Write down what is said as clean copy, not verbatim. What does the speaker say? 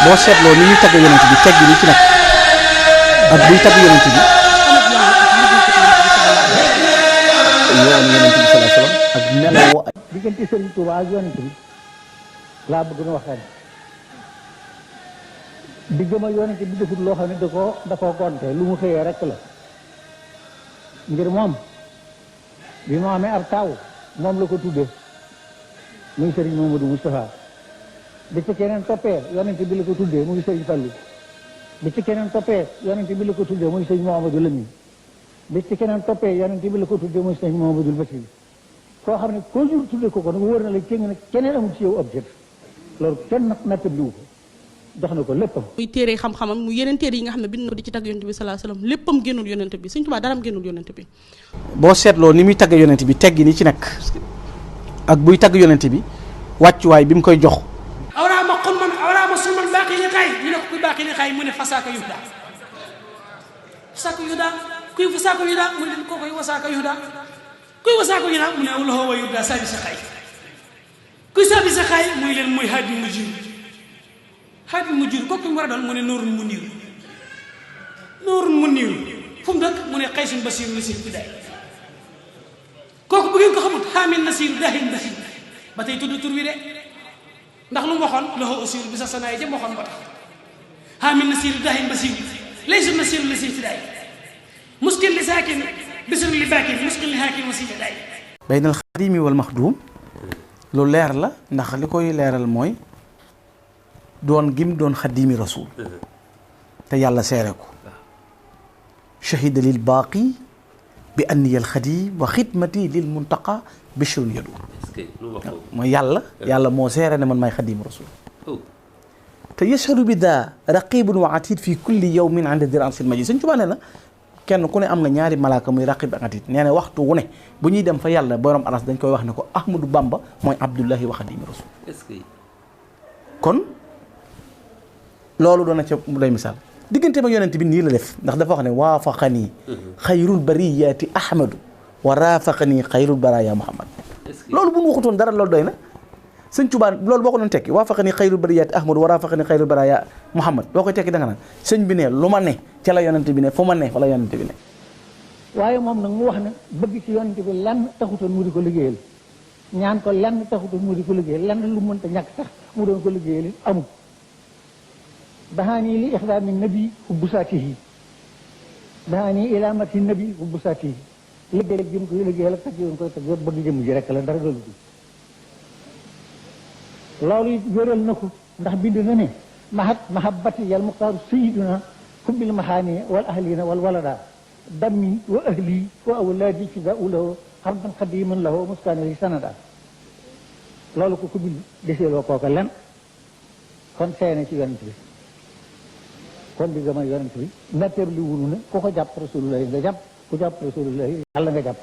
boo seetloo ni ñuy tagg yonent bi tegg ni ci nag ak buy tagg yonent bi yoon yonent bi sallallahu alayhi wasallam ak meloo diggante Sëriñ Tuubaa ak yonent bi laa bëgg na waxtaan diggama yonent bi defut loo xam ne da koo gonte lu mu xëyee rek la ngir moom bi mu amee ab taw moom la ko tuddee muy Sëriñ Mamadou Moustapha bi ci keneen toppee yonent bi la ko tuddee muy Sëriñ Fallu bi ci keneen toppee yonent bi la ko tuddee muy Sëriñ Mouhamadou Lamine bi ci keneen toppee yonent bi la ko tuddee muy Sëriñ Mouhamadou Bassir koo xam ne koo jur tuddee ko nag wóor na la keneen amul ci yow objet loolu kenn nattabliwu ko dox na ko léppam. muy téere xam-xamam mu yeneen téere yi nga xam ne bind na di ci tagg yonent bi sallallahu alayhi wasallam léppam génnul yonent bi Sëriñ Tuubaa daram génnul yonent bi. boo seetloo ni muy tagg yonent bi teggi ni ci nekk ak buy tagg yonent bi wàccuwaay bi mu koy jox. awraama xun man awraama sul man baaqi li xaay ñu ne ko kuy baaqi li xaay mu ne fasaaka yuhda fasaaka yuhda kuy fasaaka yuhda mu ne koo koy wasaaka yuhda kuy wasaaka yuhda mu ne awlahu wa yuhda sabi sa xaay kuy sabi sa xaay muy leen muy haadi mu jur kooku mu war a doon mu ne noorun mu niiru fu mu dëkk mu ne xaysun basiiru la seen bidaay kooku bu ngeen ko xamut xaamin nasiiru daahin basiir ba tey tudd tur wi de ndax lu mu waxoon loxo aussi bi sa sanaay jëm waxoon ba tax xaamin nasiiru daahin basiir laysu nasiiru la seen bidaay muskil li saakin bisir li baakin muskil li haakin wasi bidaay baynal xadimi wal maxduum lu leer la ndax li koy leeral mooy doon gim doon xadimi rasul te yàlla seere ko shahida lil baaqi bi anniya al xadim wa xidmati lil muntaqa bishrun yadu mooy yàlla moo seere ne man maay xadim rasul te yashhadu bi daa raqibun wa atid fi kulli yawmin inda dir ansil majid Sëñ Tuubaa nee na kenn ku ne am nga ñaari malaaka muy raqib ak atid nee na waxtu wu ne bu ñuy dem fa yàlla borom aras dañ koy wax ne ko Ahmadou Bamba mooy abdullahi wa xadimi rasul kon loolu doon na ca doy misaal diggante ma yonent bi nii la def ndax dafa wax ne waafaqanii xayrul bariyaati ahmadu wa raafaqanii xayrul baraya muhammad loolu bu ñu waxutoon dara loolu doy na Sëñ Tuubaa loolu boo ko doon tekki waafaqanii xayrul bariyaati ahmadu wa raafaqanii xayrul baraya muhammad boo koy tekki da nga naan sëñ bi ne lu ma ne ca la yonent bi ne fu ma ne fa la yonent bi ne waaye moom nag mu wax ne bëgg ci yonent bi lenn taxutoon mu di ko liggéeyal ñaan ko lenn taxutoon mu di ko liggéeyal lenn lu mënta ñàkk sax mu doon ko liggéeyal amul dahaani li ixdaami nabi hubbu saatihi dahaani ilaamati nabi hubbu saatihi liggéeyal jëm koy liggéeyal ak tag yoon koy tag yëpp bëgg jëm ji rek la dara doolu bi loolu wéral na ko ndax bind na ne mahabbati yal muxtaaru sayiduna hubbil mahaani wal ahlina wal walada dammi wa ahli wa awlaadi fidaau lahu xarban xadiman lahu muskaani li sanada loolu ko bind deseeloo kooka len kon seene ci yonent bi kon di gëm a yonent bi natteeb li wunu ne ku ko jàpp rasulullahi nga jàpp ku jàpp rasulullahi yàlla nga jàpp